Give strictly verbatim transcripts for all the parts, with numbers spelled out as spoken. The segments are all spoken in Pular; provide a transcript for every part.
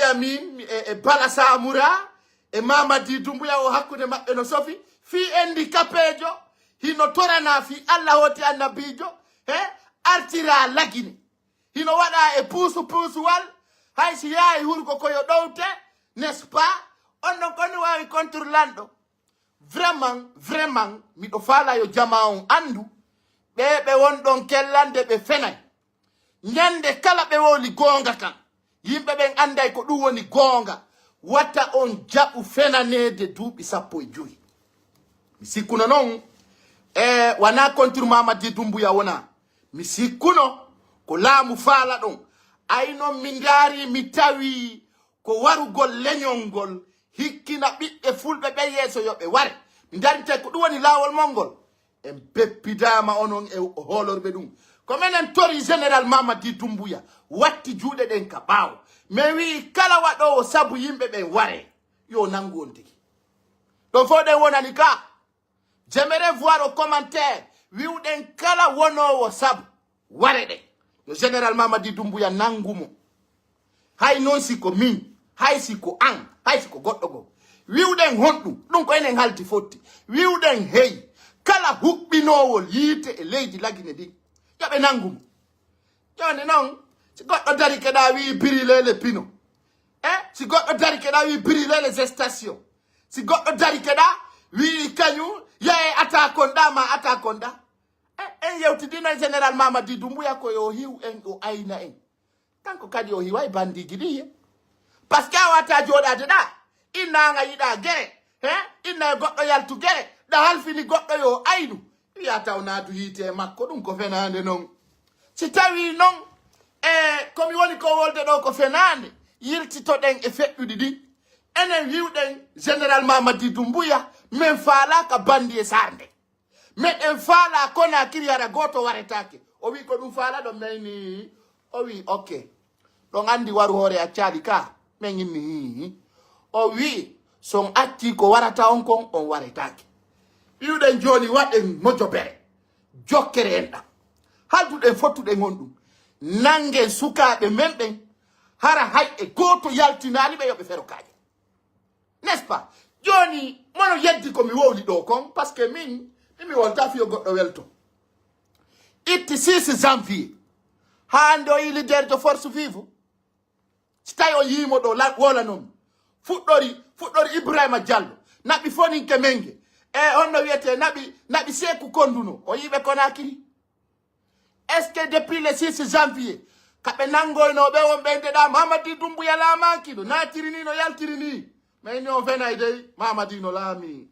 Amin, e, e Bala Samura, e Mamadi Dumbuya o hakkunde maɓɓe no sofi. Fii handicapéjo, hino torana fii Allah hooti annabiijo, he, artira Lagine. Hino waɗa e puusu puusuwal, hay si yahay hurgo ko yo ɗowte, n'est-ce pas? On ɗon ko ni waawi contre lanɗo. Vraiment, vraiment, miɗo faala yo jamaa on anndu, ɓee ɓe won ɗon kellande ɓe fenay. Ñande kala ɓe wowli goonga kan, yimɓe ɓen annday ko ɗum woni goonga. Wata on jaɓu fenaneede duuɓi sappo e jowi. Mi sikkuno non, e, wanaa contre Mamadi Dumbuya wonaa. Mi sikkuno ko laamu faala ɗon. Ay non mi ndaari mi tawi ko warugol leñol ngol hikkina ɓiɓɓe fulɓe ɓe yeeso yo ɓe ware. Mi ndaari mi tawi ko ɗum woni laawol mon ngol. En peppidaama onon e hoolorɓe ɗum. Ko menen tori Général Mamadi Dumbuya watti juuɗe ɗen ka ɓaawo. Men wi'i kala waɗoowo sabu yimɓe ɓen ware, yo nangu on tigi. Ɗon fof ɗen wonani ka. J'aimerais voir au commentaire, wi'uɗen kala wonoowo sabu ware ɗen. Yo Général Mamadi Dumbuya nangu mo. Hay non si ko min, hay si ko an, hay si ko goɗɗo goo. Wi'uɗen honɗum, ɗum ko enen halti fotti. Wi'uɗen hey, kala huɓɓinoowol yiite e leydi Lagine ndin, yo ɓe nangu mo. Jooni non, si goɗɗo darike ɗaa wi'i Biri Lele Pino, eh, si goɗɗo darike ɗaa wi'i Biri Lele Gestation, si goɗɗo darike ɗaa wi'i kañum, yahe ata kon ɗaa ma ata kon ɗaa. Eh, en yewtidino e Général Mamadi Dumbuya ko yo hiw en, o ayna en. Kanko kadi o hiway bandiiji ɗin ye. Parce que a wata jooɗaade ɗaa, inna an a yiɗaa gere, he? Inna e goɗɗo yaltu gere, ɗa halfini goɗɗo yo aynu. Wi'a taw naatu yiite e makko, ɗum ko fenaande non. Si tawii non, e ko mi woni ko wolde ɗoo ko fenaande, yiltitoɗen e feƴƴuɗi ɗin. Enen wi'uɗen Général Mamadi Dumbuya, men faalaaka bandi e sarde. Meɗen faalaa Konaakiri hara gooto waretaake. O wi'i ko ɗum faalaɗon, men ni. O wi'i, ok. Ɗon anndi waru hoore accaali ka, men inni, hii. O wi'i, so on accii ko warata on kon, on waretaake. Wi'uɗen jooni waɗen mojobere. Jokkere en ɗam. Halduɗen fottuɗen on ɗum. Nanngen sukaaɓe men ɓen, hara hay e gooto yaltinaali ɓe yo ɓe fero kaaƴe. N'est-ce pas? Jooni, mono yeddi ko mi wowli ɗoo kon, parce que min, mi mi wolta fiyo goɗɗo welto. Itti six janvier, haa hannde o yii leader de force vive. Si tawi o yii mo ɗoo, la-, wowlanon. Fuɗɗori, fuɗɗori Ibrahima Diallo, naɓi Foninke Menge, e honno wiyetee, naɓi, naɓi Seeku Konduno, o yii ɓe Konaakiri. Est-ce que depuis le six janvier, ka ɓe nanngoynoo ɓe won ɓe ndeɗaa Mamadi Dumbuya laamaaki no naatiri nii, no yaltiri nii? Mais ni on fenay dey, Mamadi no laami.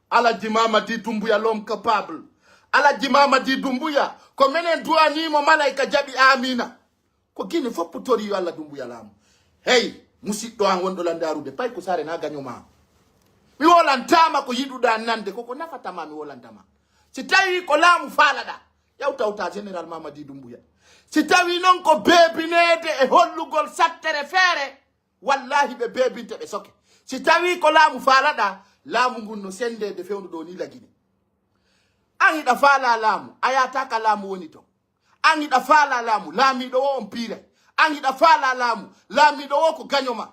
Alaji Mamadi Dumbuya l'homme capable. Alaji Mamadi Dumbuya, ko menen du'anii mo malayka jaɓi Amina. Ko Gine fof tori yo Allah Dumbuya laamu. Hey, musiɗɗo an wonɗo landaarude, pay ko saare na gaño ma. Mi wolantaama ko yiɗuɗaa nande, koko nafata ma mi wolantama. Si tawii ko laamu faalaɗaa, yaw tawta Général Mamadi Dumbuya. Si tawii non ko beebineede e hollugol sattere feere, wallahi ɓe beebinte ɓe soke. Si tawii ko laamu faalaɗaa, laamu ngun no senndeede fewndo ɗoo ni Lagine. An hiɗa faalaa laamu, a yaata ka laamu woni ton. An hiɗa faalaa laamu, laamiiɗo o on piiray. An hiɗa faalaa laamu, laamiiɗo o ko gaño ma.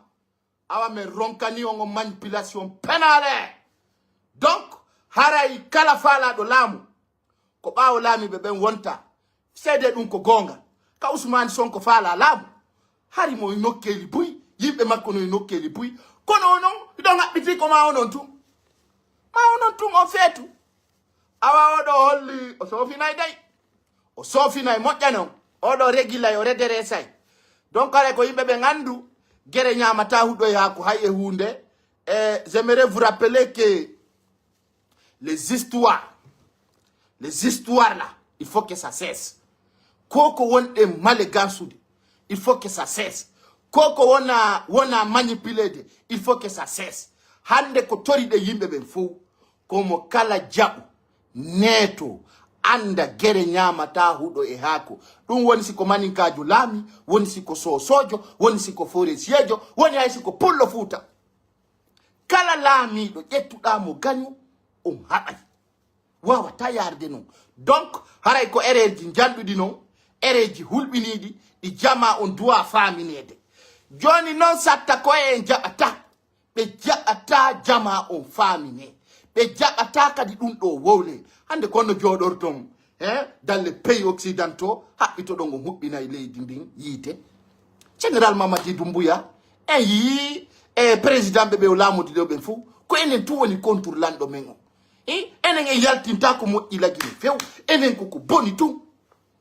Awa men ronkani on on manipulation pénale. Donc, haray kala faalaaɗo laamu, ko ɓaawo laamiiɓe ɓen wonta. Seedee ɗum ko goonga. Ka Usmaani Sonko faalaa laamu. Hari mo e nokkeeli buy, yimɓe makko no e nokkeeli buy. Kono onon, hiɗon haɓɓitii ko ma onon tun. Ma onon tun on feetu. Awa oɗo holli, o soofinay dey. O soofinay moƴƴa non. Oɗo regilay, o redereesay. Donc, haray ko yimɓe ɓen anndu, gere ñaamataa huɗo e haako hay e huunde. E, j'aimerais vous rappeler que les histoires, les histoires là, il faut que ça cesse. Ko ko wonɗen male gansude, il faut que ça cesse. Ko ko wona, wona manipuleede, il faut que ça cesse. Hannde ko toriɗen yimɓe ɓen fow, ko mo kala jaɓu, neeto, annda gere ñaamataa huɗo e haako. Ɗum woni si ko maninkaajo laami, woni si ko soosoojo, woni si ko foresiejo, woni hay si ko pullo Fuuta. Kala laamiiɗo ƴettuɗaa mo gaño, on haɓay. Waawataa yaarde non. Donc, haray ko ereeji njanɗuɗi non, ereeji hulɓiniiɗi, ɗi jamaa on duwaa faamineede. Jooni non satta koye en jaɓata. Ɓe jaɓataa jamaa on faamine. Ɓe jaɓataa kadi ɗun ɗoo wowle. Hannde ko honno jooɗorton, eh, dans les pays occidentaux, haɓɓitoɗon on huɓɓinay leydi ndin yiite. Général Mamadi Doumbouya, en yii e président ɓe ɓe o laamodi ɗo ɓen fof, ko enen tun woni contre lanɗo men on. Eh, enen en yaltintaa ko moƴƴi Lagine few, enen ko ko boni tun.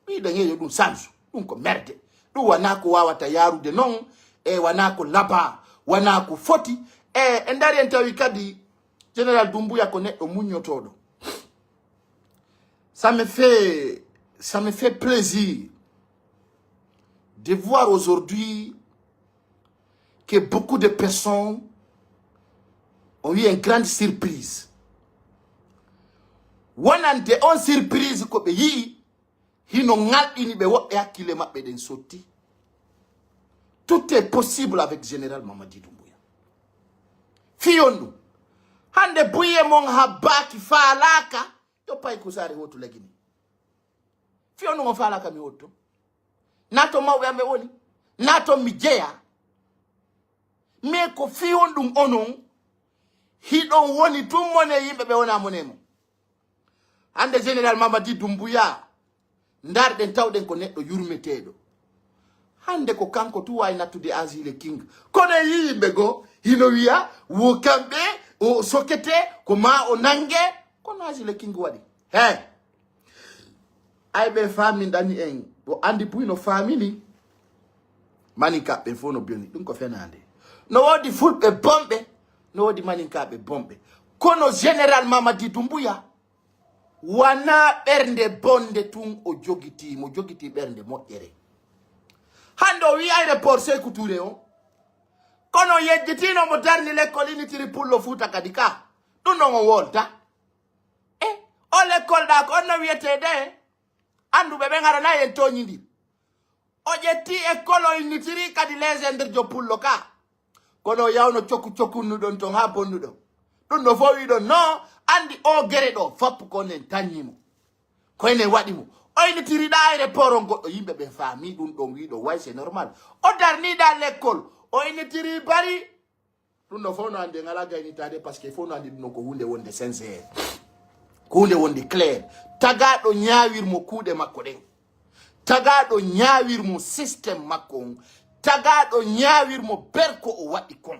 Miɗen heeyo ɗum sansu, ɗum ko merde. Ɗum wanaa ko waawata yaarude non, e wanaa ko labaa, wanaa ko foti. E, e ndari en tawi kadi Général Doumbouya ko neɗɗo muññotooɗo. Ça me fait, ça me fait plaisir de voir aujourd'hui que beaucoup de personnes ont eu une grande surprise. Wonande on surprise ko ɓe yi'i, hino ŋalɗini ɓe, woɓɓe hakkille maɓɓe ɗen sotti. Tout est possible avec Général Mamadi Doumbouya. Fiyon ɗum. Hande buye mon habbaaki faalaaka, yo pay ko saare hoto Lagine. Fiyon ɗum on faalaaka mi hoto. Naa to mawɓe am ɓe woni. Naa to mi jeya. Mais ko fiyon ɗum onon, hiɗon woni tun mone yimɓe ɓe wona mone mon. Hande Général Mamadi Doumbouya, ndarɗen tawɗen ko neɗɗo yurmeteeɗo. Hande ko kanko tun waawi nattude Azile King. Kono e yimɓe goo, hino wiya, wo kamɓe, o sokete, ko maa o nange. Kono Azile King waɗi. He. Ay ɓe faaminɗani en, o andi buy no faamini. Maninkaaɓe ɓen fof no boni, ɗum ko fenaande. No woodi fulɓe bonɓe, no woodi maninkaaɓe bonɓe. Kono Général Mamadi Doumbouya, wanaa ɓernde bonde tun o jogitii, mo jogitii ɓernde moƴƴere. Hande o wi'i aéroport Sékou Touré on. Kono o yejjitino mo darni lekkol initiri pullo Fuuta kadi ka. Ɗum non o wolta. E o lekkol ɗa ko on no wi'etee de? Annduɓe ɓen haranay en tooñindir. O ƴetti e kolo innitiri kadi les ender jo pullo ka. Kono o yawno cokku cokkunnuɗon ton haa bonnuɗon. Ɗum ɗo fof wiɗon no anndi o gere ɗo foppu ko nen tanñi mo. Ko enen waɗi mo. O innitiri ɗa aéroport on goɗɗo yimɓe ɓen faami ɗum ɗon wiɗo way c'est normal. O darni ɗa lekkol. O innitiri bari. Ɗum ɗo fof no anndi en alaa gaynitaade, parce que fof no anndi ɗum ɗo ko huunde wonde sincère. Ko huunde wonde clair. Tagaaɗo ñaawir mo kuuɗe makko ɗen. Tagaaɗo ñaawir mo système makko on. Tagaaɗo ñaawir mo ber ko o waɗi kon.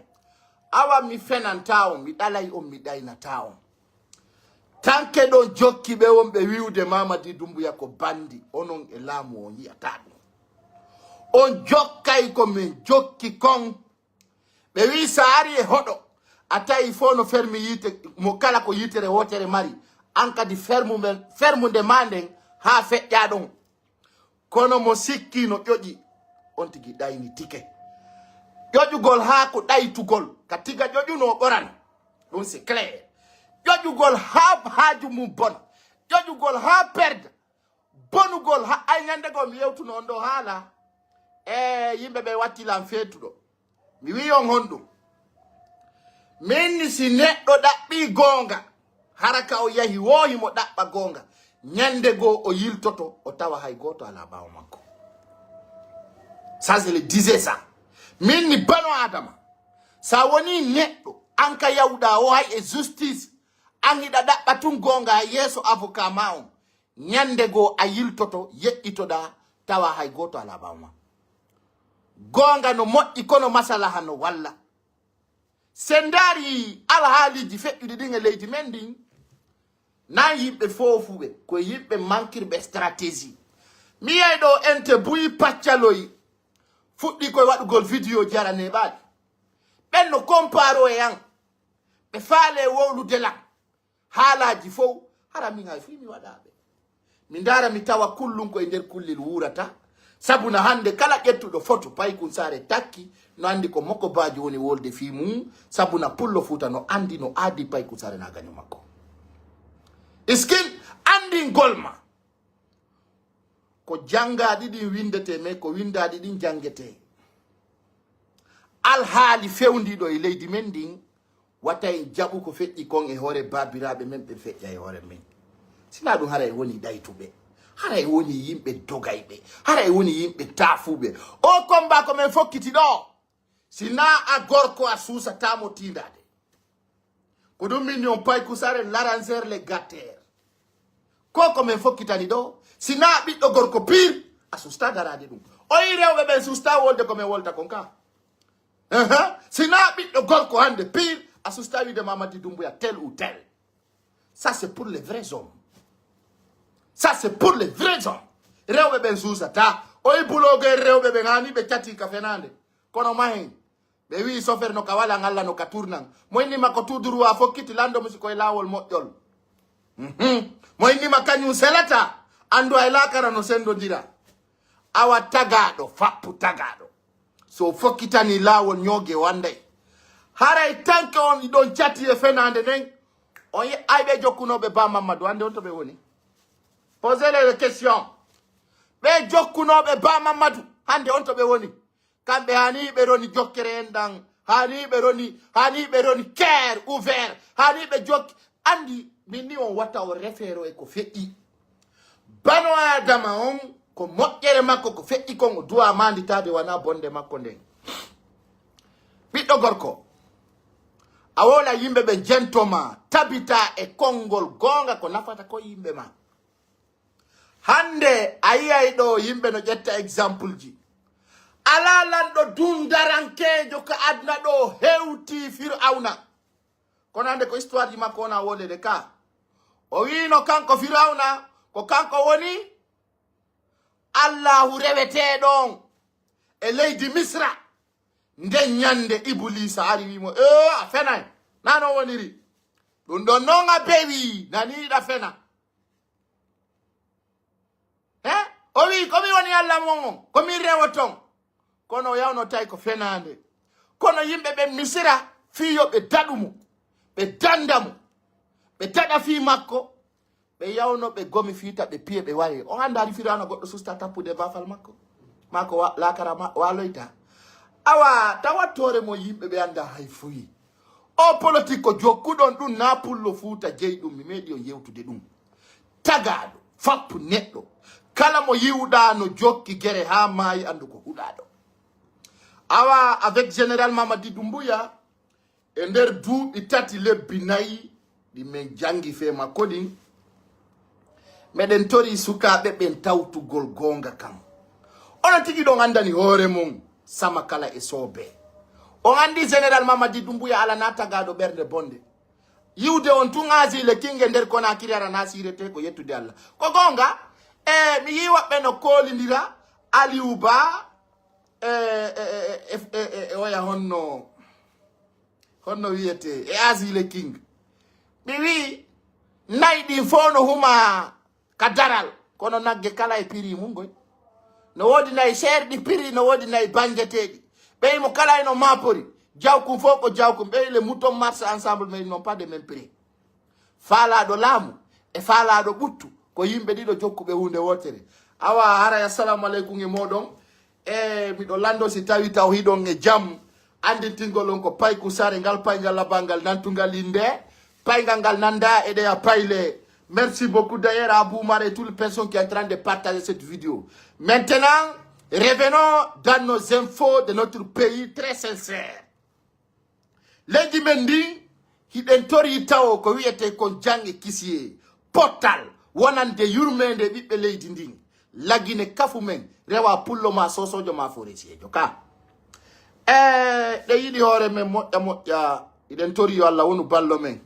Awa mi fenantaa on, mi ɗalay on, mi ɗaynataa on. Tanke ɗon jokki ɓe wonɓe wi'ude Mamadi Doumbouya ko bandi, onon e laamu on yi'ataa ɗum. On jokkay ko men jokki kon. Ɓe wi'i, so a ari e hoɗo, a tawi fof no fermi yiite, mo kala ko yiitere wootere mari, an kadi fermu men, fermu nde maa nden haa feƴƴaa ɗon. Kono mo sikki no ƴoƴi, on tigi ɗaynitike. Ƴoƴugol haa ko ɗaytugol, ka tiga ƴoƴuno ɓorano. Ɗum c'est clair. Ƴoƴugol haa haaju mum bona. Ƴoƴugol haa perda. Bonugol, ha, ay, ñande goo mi yewtuno on ɗoo haala. E yimɓe ɓe watti lan feetuɗo. Mi wi'i on honɗum. Min ni si neɗɗo ɗaɓɓii goonga, hara ka o yahi woo himo ɗaɓɓa goonga, ñande goo o yiltoto, o tawa hay gooto alaa ɓaawo makko. Ça, je le disais ça. Min ni bano Adama. Sa wonii neɗɗo, an ka yawɗaa o hay e justice, an hiɗa ɗaɓɓa tun goonga e yeeso avocat maa on. Ñande goo a yiltoto, yeƴƴitoɗaa, tawa hay gooto alaa ɓaawo maa. Goonga no moƴƴi, kono masalaha no walla. Se ndaari alhaaliiji feƴƴuɗi ɗin e leydi men ndin, nan yimɓe foofuɓe, ko yimɓe mankirɓe stratégie. Mi yiyay ɗo ente buy paccaloy fuɗɗi koye waɗugol vidéo jaraneeɓaaɗi. Ɓen no komparo e an. Ɓe faale wowlude lan. Haalaaji fow, hara min hay fii mi waɗaa ɓe. Mi ndaara mi tawa kullum ko e nder kullel wuurata. Sabu na hannde kala ƴettuɗo foto Paykun Saare takki, no anndi ko mokobaajo woni wolde fii mum, sabu na pullo Fuuta no anndi no aadi Paykun Saare na gaño makko. Iskin anndingol ma. Ko janngaaɗi ɗin winndetee, mais ko winndaaɗi ɗin janngetee. Alhaali fewndiiɗo e leydi men ndin, wata en jaɓu ko feƴƴi kon e hoore baabiraaɓe men, ɓe feƴƴa e hoore men. Sinaa ɗum, hara en woni ɗaytuɓe, hara en woni yimɓe dogayɓe, hara en woni yimɓe taafuɓe. O combat ko men fokkiti ɗoo. Si naa a gorko a suusataa mo tiindaade. Ko ɗum min on Paykusare, l'arrangeur, le gâteur. Ko ko men fokkitani ɗo, si naa ɓiɗɗo gorko pire, a suusataa daraade ɗum. O yi rewɓe ɓen suusataa wolde ko men wolta kon ka. Ahan. Si naa ɓiɗɗo gorko hannde pire, a suusataa wiide Mamadi Doumbouya tel ou tel. Ça, c'est pour les vrais hommes. Ça, c'est pour les vrais hommes. Rewɓe ɓen suusataa. O yi bulooge rewɓe ɓen haani ɓe catii ka fenaande. Kono mahen. Ɓe wi'i sofere no ka wala ngalla no ka turnan. Mo inni ma ko tout droit fokkiti lando musi koye laawol moƴƴol. Mhm. Mo inni ma kañum selata. Andu ay laakara no sendondira. Awa tagaaɗo, fappu tagaaɗo. So fokkitani laawol ñooge wanday. Haray tanke on ɗon cati e fenaande nden. On ye-, ay ɓe jokkunooɓe Ba Mamadou, hannde on to ɓe woni. Posez les questions. Ɓe jokkunooɓe Ba Mamadou, hannde on to ɓe woni. Kamɓe haani ɓe roni jokkere en ɗan, haani ɓe roni, haani ɓe roni cœur ouvert, haani ɓe jokki. Anndi, min ni on watta o refeero e ko feƴƴi. Bano Aadama on, ko moƴƴere makko, ko feƴƴi kon, o duwa maanditaade wanaa bonde makko nden. Ɓiɗɗo gorko, a wowla yimɓe ɓe jento ma, tabita e konngol goonga ko nafata ko yimɓe ma. Hannde a yi'ay ɗo yimɓe no ƴetta exemple ji. Alaa lanɗo dundarankeejo ka aduna ɗo hewti Fir'awna. Kono hannde ko histoire ji makko wona wolede ka. O wi'ino kanko Fir'awna, ko kanko woni Allaahu reweteeɗo on e leydi Misra. Nden ñande Ibuliisa ari wi'i mo, "Ee, a fenay. Naa non woniri. Ɗum ɗon non a bewi, nani hiɗa fena." He? O wi'i, "Ko mi woni Alla mon on, ko min rewoton." Kono o yawnotay ko fenaande. Kono yimɓe ɓen Misira, fii yo ɓe daɗu mo, ɓe danda mo, ɓe daɗa fii makko, ɓe yawno ɓe gomi fii ta ɓe piye ɓe waye. On andaali Firawna goɗɗo susta tappude baafal makko? Maa ko wa-, laakara ma-, waaloyta? Awa, tawa toore mo yimɓe ɓe anda hay fuyi. O politik ko jokkuɗon ɗum naa pullo Fuuta jeyi ɗum, mi meeɗi on yewtude ɗum. Tagaaɗo, fappu neɗɗo. Kala mo yi'uɗaa no jokki gere haa maayi, anndu ko huɗaaɗo. Awa, avec Général Mamadi Doumbouya, e nder duuɓi tati lebbi nayi ɗi men janngi fee makko ɗin, meɗen torii sukaaɓe ɓen tawtugol goonga kan. Onon tigi ɗon anndani hoore mon, sama kala e soobee. On anndi Général Mamadi Doumbouya alanaa tagaaɗo ɓernde bonde. Yi'ude on tun Asie le King e nder Conakry aranaa siirete ko yettude Alla. Ko goonga, e mi yii woɓɓe no koolindira Aliou Ba, e, e, e, e, e, e, e oya honno, honno wiyete, e Asie le King. Mi wi'i, nayi ɗin fow no huma ka daral, kono nagge kala e prix mun goy. No woodi nayi seerɗi prix, no woodi nayi banjeteeɗi. Ɓe mo kala eno maapori. Jawkun fow ko jawkun. Ɓe le mouton marche ensemble, mais ils n'ont pas de même prix. Faalaaɗo laamu e faalaaɗo ɓuttu ko yimɓe ɗiɗo jokkuɓe huunde wootere. Awa, haray, assalamu aleykum e mooɗon. E miɗo lanndo si tawi taw hiɗon e jam, anndintingol on ko Payku Sare, ngal payngal labangal nantungal innde, payngal ngal nannda e ɗeya payle. Merci beaucoup d'ailleurs à Abou Mar et toutes les personnes qui sont en train de partager cette vidéo. Maintenant, revenons dans nos infos de notre pays très sincère. Leydi men ndin, hiɗen torii tawo ko wi'etee kon jam e kisiyee, pottal wonande yurmeende ɓiɓɓe leydi ndin. Lagine kafu men, rewa pullo maa soosoojo maa foreesiyeejo ka. E ɗe yiɗi hoore men moƴƴa moƴƴa, hiɗen torii yo Alla wonu ballo men.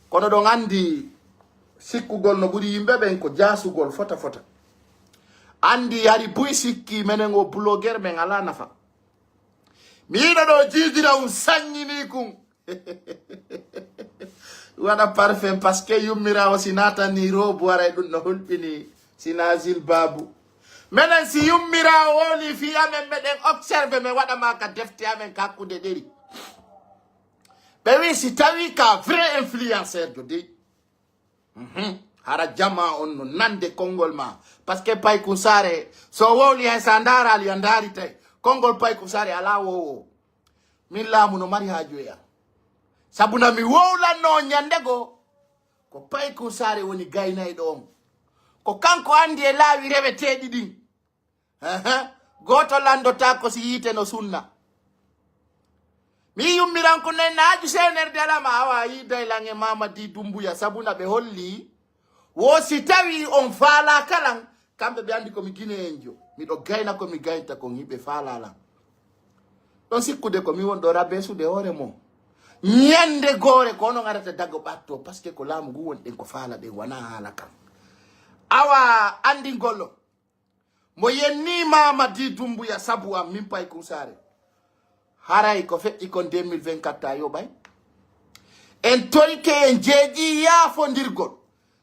Kono ɗon anndi sikkugol no ɓuri yimɓe ɓen ko jaasugol fota fota. Anndi hari buy sikki menen o blogueur men alaa nafa. Mi yiɗa ɗo jiidira un saññinii kun. Waɗa parfum parce que yummiraawo si naatanii roobu waray ɗum no hulɓinii si naa jilbaabu. Menen si yummiraawo wowlii fii amen meɗen observe men waɗa maa ka defte amen ka hakkunde ɗeri. Ɓe wii si tawii ka vrai influenceur jo dey. Mhm. Hara jamaa on no nande konngol maa. Parce que Paykun Saare, so wowli hay sa ndaaraali a ndaari tay. Konngol Paykun Saare alaa wowo. Min laamu no mari haaju e an. Sabu na mi wowlanno ñande goo. Ko Paykun Saare woni gaynayɗo on. Ko kanko anndi e laawi reweteeɗi ɗin. Ahan. Gooto lanndotaako si yiite no sunna. Mi yummiran ko nen naaju C N R D alama awa yiiday lan e Mamadi Dumbuya, sabu na ɓe holli wo si tawi on faalaaka lan, kamɓe ɓe andi ko mi Guinéen jo. Miɗo gayna ko mi gaynta kon, hiɓe faala lan. Ɗon sikkude ko mi won ɗo rabeesude hoore mo. Ñande goore ko onon arata dago ɓatto, parce que ko laamu ngu wonɗen ko faala ɗen, wona haala kan. Awa andingol on. Mo yenni Mamadi Dumbuya sabu am, min pay kuusaare. Haray ko feƴƴi kon deux mille vingt-quatre ta yoɓay. En torike en jeeƴi yaafondirgol.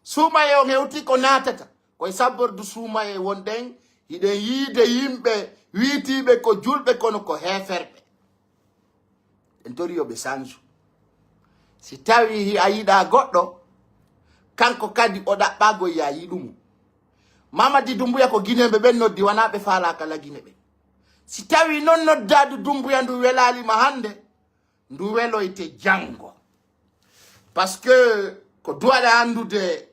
Suumaye on hewti ko naatata. Koye sabbordu suumaye wonɗen, hiɗen yiide yimɓe wiitiiɓe ko julɓe kono ko heeferɓe. En tori yo ɓe sanju. Si tawi a yiɗaa goɗɗo, kanko kadi o ɗaɓɓaa goy ya yiɗumo. Mamadi Dumbuya ko Guinéen ɓe ɓen noddi, wanaa ɓe faalaaka la Guinée ɓen. Si tawi non noddaadu Dumbuya ndu welaali ma hande, ndu weloyte jango. Parce que ko duwaɗa andude,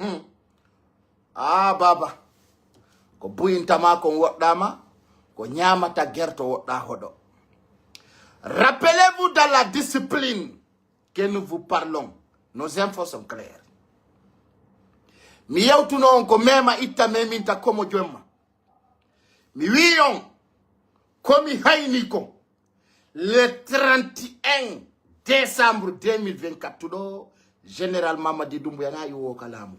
hmm. Ah, baba. Ko buyinta ma kon woɗɗaama, ko ñaamata gerto woɗɗaa hoɗo. Rappelez-vous dans la discipline que nous vous parlons. Nos infos sont clairs. Mi yewtuno on ko mema itta meminta komo jomma. Mi wi'i on, ko mi hayni ko, le trente et un décembre deux mille vingt-quatre ɗo, Général Mamadi Doumbouya na iwo ka laamu.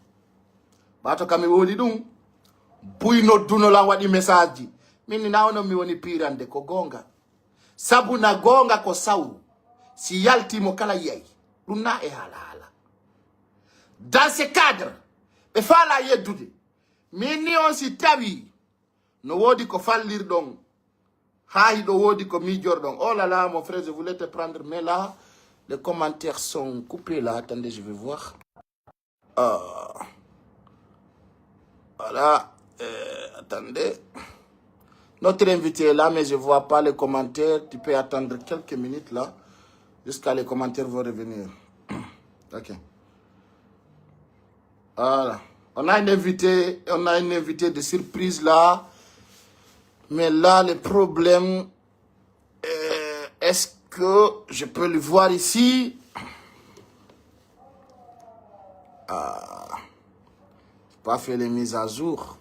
Ɓaato ka mi wowli ɗum, buy nodduno lan waɗi message ji. Min ni na onon mi woni piirande, ko goonga. Sabu na goonga ko saw, si yalti mo kala yiyay. Ɗum na e haala haala. Dans ce cadre, ɓe faala yeddude. Min ni on si tawi no woodi ko fallirɗon, haa hiɗo woodi ko miijorɗon. Oh là là, mon frère, je voulais te prendre, mais là, les commentaires sont coupés là. Attendez, je vais voir. Euh, voilà. Euh, attendez. Notre invité est là, mais je vois pas les commentaires. Tu peux attendre quelques minutes là, jusqu'à les commentaires vont revenir. Ok. Voilà. On a une invitée, on a une invitée de surprise là. Mais là, le problème, euh, est-ce que je peux le voir ici? Ah, pas fait les mises à jour.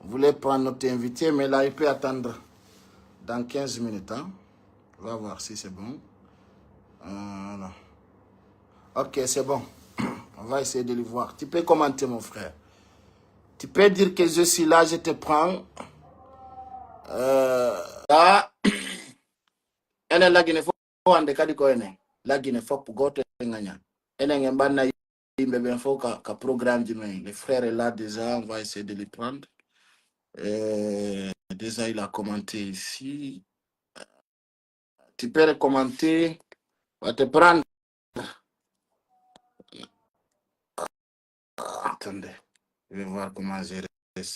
On voulait prendre notre invité, mais là, il peut attendre dans quinze minutes, hein. On va voir si c'est bon. Euh, voilà. Ok, c'est bon. On va essayer de le voir. Tu peux commenter, mon frère. Tu peux dire que je suis là, je te prends. Euh, là, enen la Guinée fof hannde kadi ko enen. La Guinée fof gooto e ngaña. Enen en ɓanna yimɓe ɓen fof ka, ka programme ji men. Le frère est là déjà, on va essayer de le prendre. Euh, déjà, il a commenté ici. Tu peux recommander, va te prendre. Attendez, je vais voir comment gérer ça.